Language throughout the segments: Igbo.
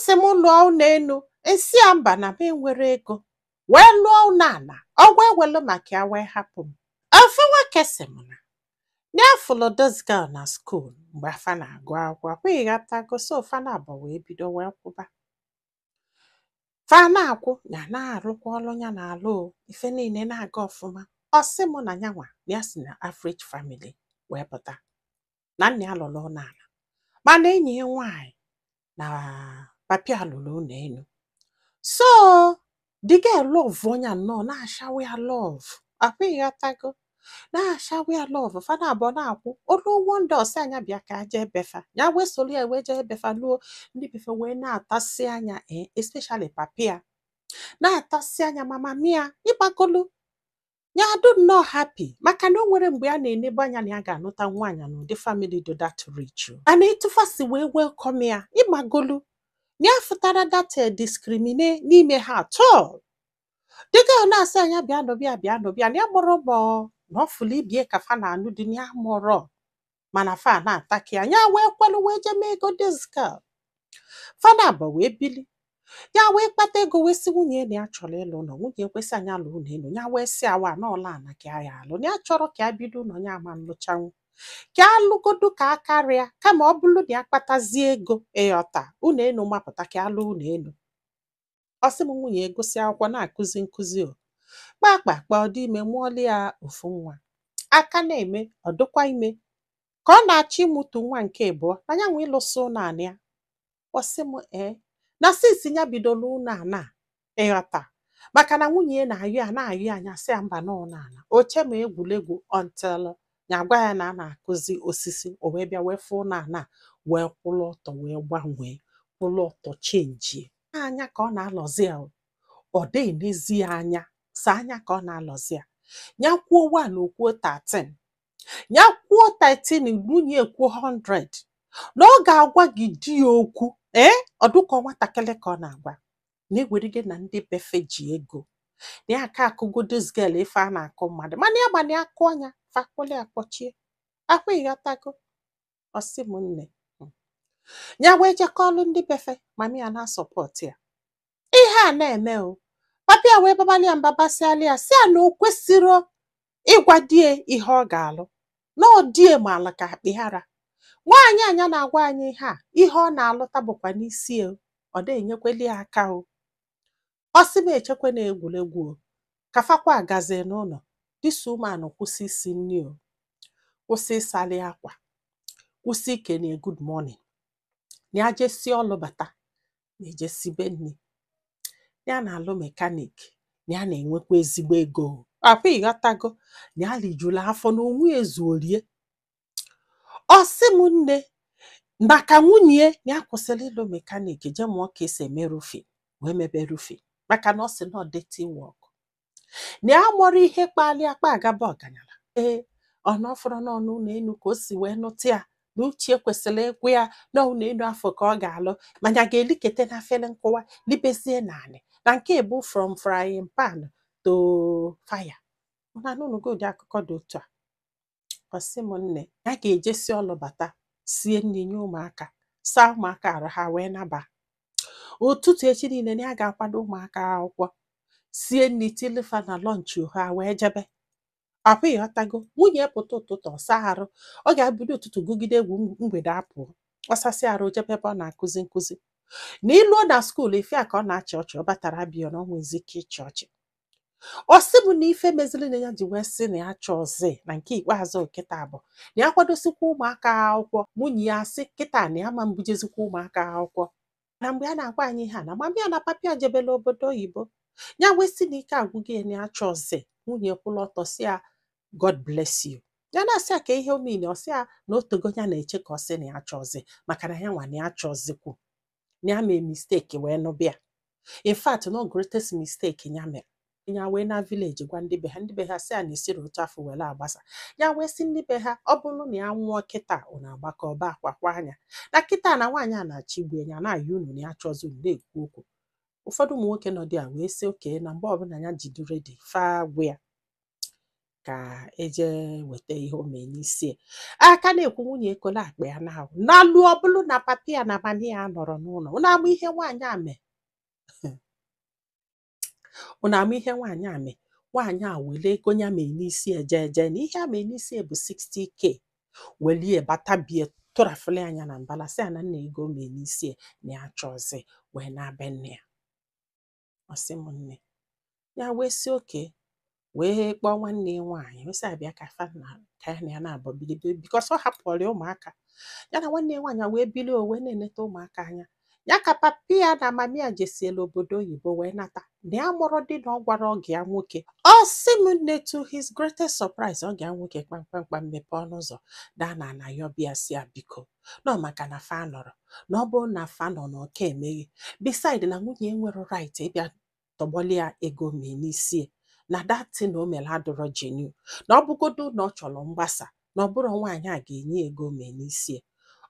Sị m lụọ ụlọ elu, nsị ya mba, na m enwere ego wee lụọ ụlọ ala. Ọgwụ ewelu maka ya wee hapụ m. Ofu nwoke sị m na ya fụlụ this girl na school mgbe afa na-agụ akwụkwọ, kwa ịghọtago. So fa na abụọ wee bido wee kwụba, fa na-akwụ, ya na-arụkwa ọrụ ya na-alụ o, ife niile na-aga ọfụma. Ọ sị m na ya nwa na ya si na average family wee pụta, na nna ya lụrụ ụlọ ala, mana enyi ya nwaanyị na papi ya lụrụ ụlọ elu. So the girl love onye nnọọ, na-ashawa ya love, akwa ịghọtago, na-ashawa ya love. Fa na abụọ na-akwụ olu. One day, ọsị anya bịa ka jee befa ya, wee soro ya wee jee befa. Luo, ndị befa wee na-atasị anya, especially papi ya na-atasị anya mama mia. Ịgbagolu ya adụ nnọọ happy, maka na o nwere mgbe a na-enebe anya na ya ga-anụta nwaanyị n'ụdị family do that rich o. Mana etufa si wee welcome ya, ịgbagolu na ya fụtara that discriminate n'ime ha at all. Dịka ọ na-asị anya bịa nọbịa, bịa nọbịa, na ya mụrụ mọ na ọ fụlụ ibie ka fa na-anụ di na ya mụrọ, mana fa na-ataki ya. Ya wee kwelu wee jee mee ego this girl. Fa na abụọ wee bili. Ya wee kpata ego, wee sị nwunye na ya chọrọ ịlụ ụlọ. Nwunye kwesị anya lụ ụlọ elu. Ya wee sị awa na ọla ana ka ya alụ, na ya chọrọ ka ya bido ụlọ, ya ama nlụchanwu, ka alụgodu ka akarịa, kama ọ bụrụ na ya kpatazie ego, ịghọta, ụlọ elu mapụta ka alụ ụlọ elu. Ọ sị m nwunye egosi akwụkwọ na-akụzi nkụzi o kpakpakpa, ọ dị ime, mụọla ya ofu nwa. Aka na-eme, ọ dịkwa ime ka ọ na-achọ ịmụtu nwa nke abụọ na ya nwe ịlụsị ụlọ anị ya. Ọ sị m ee, na since ya bidoro ụlọ ana a, ịghọta, maka na nwunye ya na-ayọ ya, na-ayọ ya, anya sị ya mba n'ụlọ ana oche ma egwuregwu, until ya gwa ya na a na-akụzi osisi, o wee bịa wee fụ ụlọ ana a, wee kwụrụ ọtọ wee gbanwee, kwụrụ ọtọ chenjie anya ka ọ na-alọzi ya o. Ọ dị n'ezi ya anya sa anya ka ọ na-alọzi ya. Ya kwuo 1, okwuo 13. Ya kwuo 13, nwunye ekwuo 100, na ọ ga-agwa gị di ya okwu. Ee, ọ dịka nwatakịrị ka ọ na-agwa na ewerige na ndị befe ji ego na ya aka akụgo this girl ife a na-akụ mmadụ, mana ya ma na ya kụọ ya, fakwụli akpọchie akwa, ịghọtago. Ọsị m nne, ya wee jekọọlụ ndị befe, mami ya na-asupport ya. Ihe a na-eme o, papa ya wee babalị ya mba, basịalị ya, si ya na o kwesịrọ ịgwa die ihe ọ ga-alụ, na ọ die maala ka akpị ara. Nwaanyị anya na-agwa anyị ihe a, ihe ọ na-alụta bụkwa n'isi o, ọ da-enyekweli ya aka o. Ọ sị m echekwa na egwuregwu o, ka fakwa agazie n'ụlọ, this woman kwụsị isi nri o, kwụsị ịsali akwa, kwụsị ikene good morning. Na ya jesie ọlụ bata, na ejesibe nri. Ya na-alụ mechanic, na ya na-enwekwa ezigbo ego o. Akwa ịghọtago, na ya lijuru afọ na onwe ezuorie. Ọ sị m nne, maka nwunye na ya kwụsịrị ịlụ mechanic, jee mụọ ka esi eme roofing, wee mebe roofing, maka na ọ sị na ọ dirty work, na ya mụrụ ihe kpali akpa agaba ọganyala. Ee, ọ na ọ fọrọ n'ọnụ ụlọ elu ka o si wee nụta ya na uche kwesịrị ịgwụ ya na ụlọ elu afọ ka ọ ga-alụ, mana ya ga-elikete na afele nkụwa libezie naanị na nke bụ from frying pan to fire. Mana n'ụlọgo ụdị akụkọ dị otu a. Ọ sị m nne, ya ga-ejesi ọlụ bata, sie nri nye ụmụaka, saa ụmụaka arụ, ha wee naba. Ụtụtụ echi niile na ya ga-akwado ụmụaka akwụkwọ, sie nri tilifa na lunch ha wee jebe, akwa ịghọtago. Nwunye pụta ụtụtụ, ọ saa arụ, ọ ga-ebido ụtụtụ gụgide egwu, mgbede apụọ, ọsasị arụ, jebe ebe ọ na-akụzi nkụzi. Na iluo na school, ife a ka ọ na-achị ọchị. Ọ batara bịa na ọ nwezi ike ịchị ọchị. Ọ sị bụ na ife meziri na ya ji wee sị na ya chọọzi na nke ikpeazụ kịta bụ na ya kwadosikwa ụmụaka akwụkwọ, nwunye ya sị kịta na ya ma mbujezikwa ụmụaka akwụkwọ. Na mgbe a na-agwa anyị ihe a, na mami ya na papi ya jebela obodo oyibo, ya wee sị na ike agwụgo ya, na ya chọọzi. Nwunye kwụla ọtọ sị ya, "God bless you." Ya na-asị ya ka ihe omini, ọ sị ya na otogo ya na-eche ka ọ sị na ya chọọzi, maka na ya nwa na ya chọọzikwu, na ya mee mistake wee nụbịa. In fact, no greatest mistake ya mere. Ya wee na village gwa ndị be ha, ndị be ha sị ya na esiri otu afọ were agbasa. Ya wee sị ndị be ha, ọ bụrụ na ya nwụọ kịta, unu agbakọ ọba akwa kwa anya na kịta na nwaanyị a na-achọ igbu ya, na-ayọ unu na ya chọzi unu na-ekwu okwu. Ụfọdụ ụmụ nwoke nọ dị a wee sị oke na mgbe ọbụla ya jidi ready fa gwa ya. Ka eje weta ihe o mee n'isi ya. Aka na-ekwu, nwunye ekolo akpa ya na naluo. Ọ bụrụ na papi ya na mami ya nọrọ n'ụlọ, unu ama ihe nwaanyị a mee? Unu ama ihe nwaanyị a mee? Nwaanyị a were ego ya mee n'isi eje eje na ihe a mee n'isi ya bụ 60K, welie bata bie, tụrafụli anya na mbala, sị ya na nna ego mee n'isi ya na ya chọzi wee na-be nne ya. Ọ sị m nne ya wee sị oke, wee kpọọ nwanne ya nwaanyị, wee sị abịa ka fa na ka ya na ya na-abọ bili, because ọ hapụrụ ya ụmụaka ya na nwanne ya nwaanyị wee bili. O wee na-eneta ụmụaka anya ya ka papi ya na mami ya jesiela obodo oyibo wee nata na ya mụrụ dị na ọ gwara ọgọ ya nwoke. Ọ sị m nne, to his greatest surprise, ọgọ ya nwoke kpamkpamkpam mepee ọnụ ụzọ daa na ana ya ọbịa, si ya biko, nọ maka na fa nọrọ na ọ bụrụ na fa nọ na ọka emeghe, beside na nwunye nwere right ịbịa tọgbọli ya ego mee n'isi ya, na datin o mere adịrọ genuine, na ọ bụgodo na ọ chọrọ mgbasa, na ọ bụrụ nwaanyị a ga-enye ego mee n'isi ya.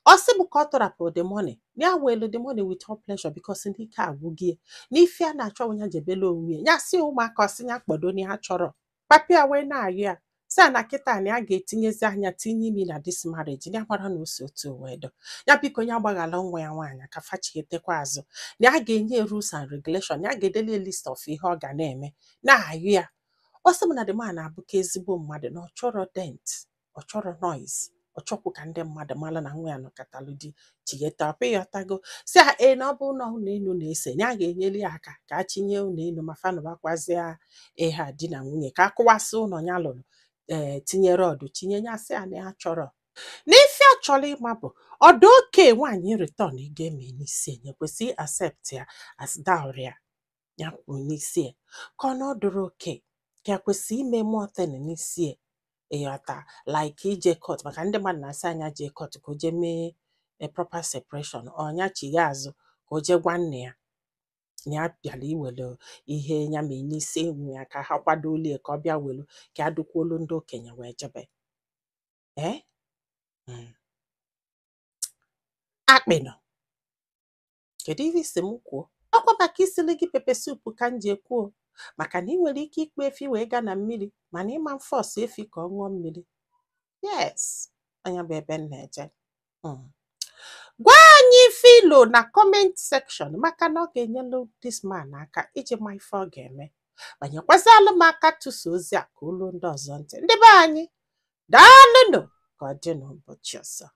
Ọ sị m ka ọ tọrapụ the money, ya welu the money with all pleasure, because ndị ike agwụgie n'ife a na-achọ ya jebele onwe ya. Ya sị ụmụaka, ọ sị ya kpọdo na ya chọrọ papi ya wee na-ayọ ya, sị a na kịta na ya ga-etinyezi anya tinye imi na this marriage, ya mara na o si otu wee dọ ya, biko ya gbaghala nwa ya nwaanyị ka fachietekwa azụ, na ya ga-enye rules and regulation, ya ga-edele list of ihe ọ ga na-eme, na-ayọ ya. Ọ sị m na the man na-abụka ezigbo mmadụ, na ọ chọrọ dent, ọ chọrọ noise, ọ chọkwu ka ndị mmadụ mara na nwa ya nọkatalụ di chigheta ọpụ ịghọtago. Si a ee, na ọ bụ na ụlọ elu na-ese, ya ga-enyere ya aka ka a chinye ụlọ elu ma fanụbakwazịa ihe a di na nwunye ka akụwasị ụlọ ya lụrụ, ee, tinyere ọdụ tinye ya. Sị ya na ya chọrọ n'ife a chọrọ ịma bụ ọdụ oke nwaanyị return ego eme n'isi enye kwesị accept ya as dowry ya ya kwuru n'isi ya, ka ọ na ọ dụrụ oke ka ya kwesị ime more thing n'isi ya, ịghọta, like ije court, maka ndị mmadụ na-asị anya jee court ka o jee mee a proper separation, ọnya chigha azụ ka o jee gwa nna ya na ya bịara iwere ihe ya mee n'isi enyi ya, ka ha kwadolie ka ọ bịa welu, ka a dukwuolu ndị okenye wee jebe. Ee. Akpị nọ, kedu ihe isi m kwuo? Ọkwa maka isili gị pepper soup ka m ji ekwu o, maka na ị nwere ike ikpu efi wee gaa na mmiri, mana ịma force efi ka ọ ṅụọ mmiri. Yes, anya bụ ebe m na-eje. Gwa anyị ife ilo na comment section, maka na ọ ga-enyelu this man aka iji ma ife ọ ga-eme, ma nyekwazịalụ m aka tụsa ozi a ka olu ndị ọzọ ntị. Ndị be anyị, daalụnụ. Ka ọ dị n'ụbọchị ọzọ.